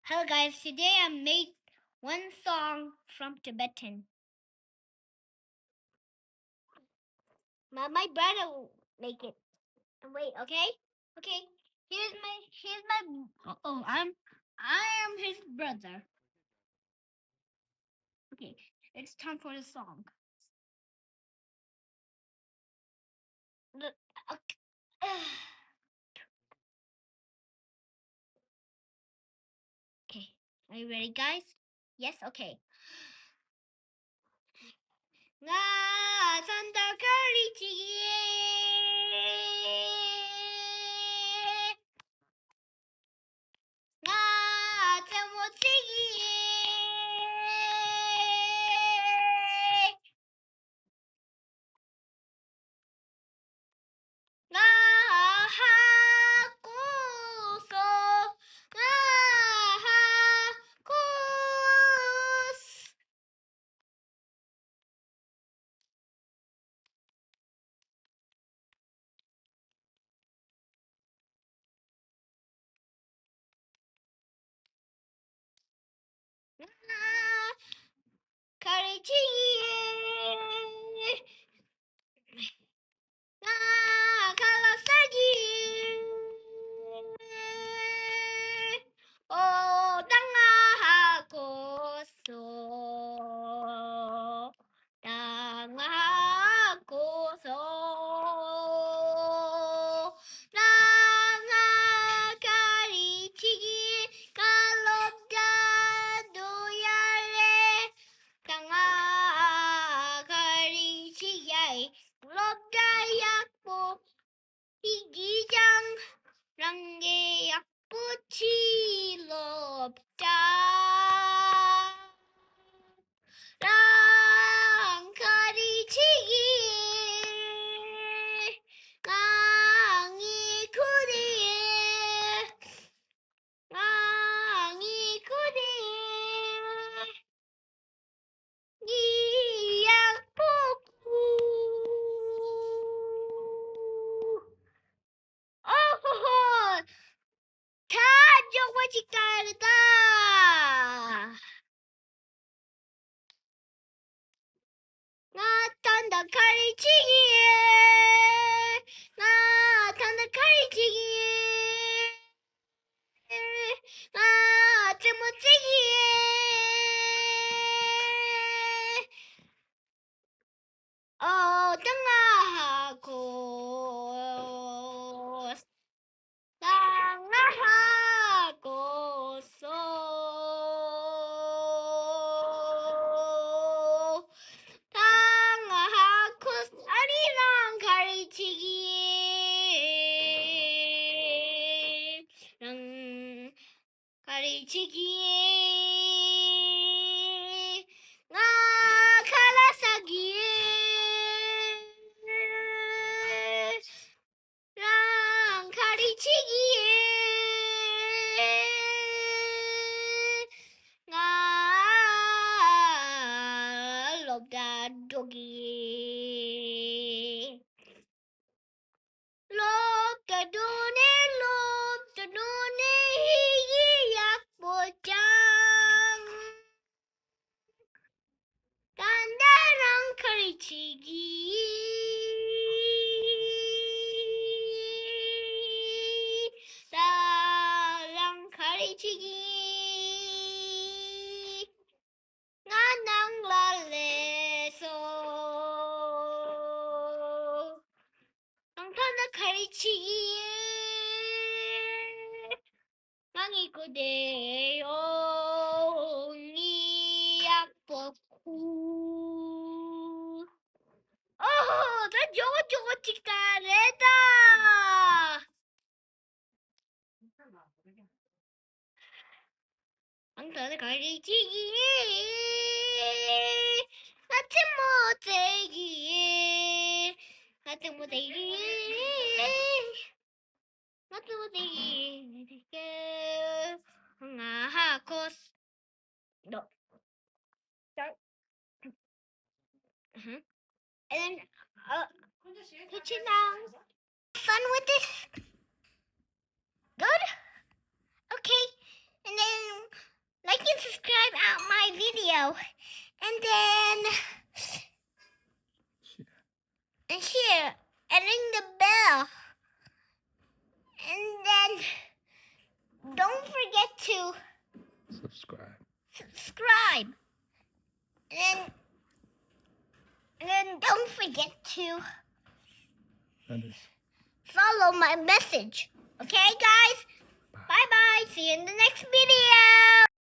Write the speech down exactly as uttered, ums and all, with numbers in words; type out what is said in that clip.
Hello guys, today I made one song from Tibetan. My, my brother will make it. Wait, okay? Okay. Here's my here's my oh, I'm I am his brother. Okay, it's time for the song. The- okay. Okay, are you ready, guys? Yes, okay. ང་ཚོ་འདི་ག་རེ་བྱེད་ཀྱི་ཡིན། ང་རྩེད་མོ་རྩེ་གི་ཡིན། ང་ཧ་གོ་སོང་། ང་ཧ་གོ་སོང་། ང་ག་རེ་བྱེད་ཀྱི་ཡིན། ང་ཁ་ལག་ཟ་གི་ཡིན། ཨོ་ད་ང་ཧ་གོ་སོང་། ད་ང་ཧ་གོ་སོང་། ད་ང་ག་རེ་བྱེད་ཀྱི་ཡིན། ང་སློབ་གྲྭ་འགྲོ་ཡ་རེད། ད་ང་ག་རེ་བྱེད་ཡ་ཡིན། སློབ་གྲྭ་ཡག་པོ་ཞིག་གིས་ཀྱང་རང་གི་ཡག་པོ་ཅིག་སློབ་གྲྭ། རང་ག་རེ་བྱེད་ཀྱི་ཡིན། ང་ངི་ཁུ་རེད། ང་ངི་ཁུ་རེད། ངའི་ཡག་པོ་ཁུ། ཨོ་ཧོ་ཧོ། ད་མགྱོགས་པོ་ཅིག་ག་རེད་ད། ང་ད་ལྟ་ག་རེ་བྱེད་ཀྱི་ཡིན། ང་ད་ལྟ་ག་རེ་བྱེད་ཀྱི་ཡིན། ང་རྩེད་མོ་རྩེ་གི་ཡིན། ཨོ་ད་ང་ཧ་གོ། ད་ང་ཧ་གོ་སོང་། ད་ང་ཧ་གོ་སོང་། ཨ་ནི་རང་ག་རེ་བྱེད་ཀྱི་ཡིན། རང་ག་རེ་བྱེད་ཀྱི་ཡིན། ང་ཁ་ལག་ཟ་གི་ཡིན། རང་ག་རེ་བྱེད་ཀྱི་ཡིན། ང་སློབ་གྲྭ་འགྲོ་གི་ཡིན། སློབ་གྲྭ་འགྲོ་ནས་སློབ་གྲྭ་འགྲོ་ནས་ཡིག་ཡག་པོ་སྦྱངས། ད་ལྟ་རང་ག་རེ་བྱེད་ཀྱི་ཡིན། ད་རང་ག་རེ་བྱེད་ཀྱི་ཡིན། ང་ནང་ལ་སླེབས་སོང་། ང་ད་ལྟ་ག་རེ་བྱེད་ཀྱི་ཡིན། ང་ངི་ཁུ་དེ་ཡོང་ངི་ཡག་པོ་ཁུ། ཨོ་ཧོ། ད་མགྱོགས་པོ་མགྱོགས་པོ་ཅིག་ག་རེད་ད། ང་ད་ལྟ་ག་རེ་བྱེད་ཀྱི་ཡིན། ང་རྩེད་མོ་རྩེ་གི་ཡིན། ང་རྩེད་མོ་རྩེ་གི་ཡིན། ང་རྩེད་མོ་རྩེ་གི་ཡིན། ང་ཧ་གོ་སོང་། And then, uh, put your down. Fun with this? Good? Okay. And then subscribe out my video, and then and share and ring the bell, and then don't forget to Subscribe. subscribe, and then and then don't forget to That is. Follow my message. Okay, guys? Bye bye. See you in the next video.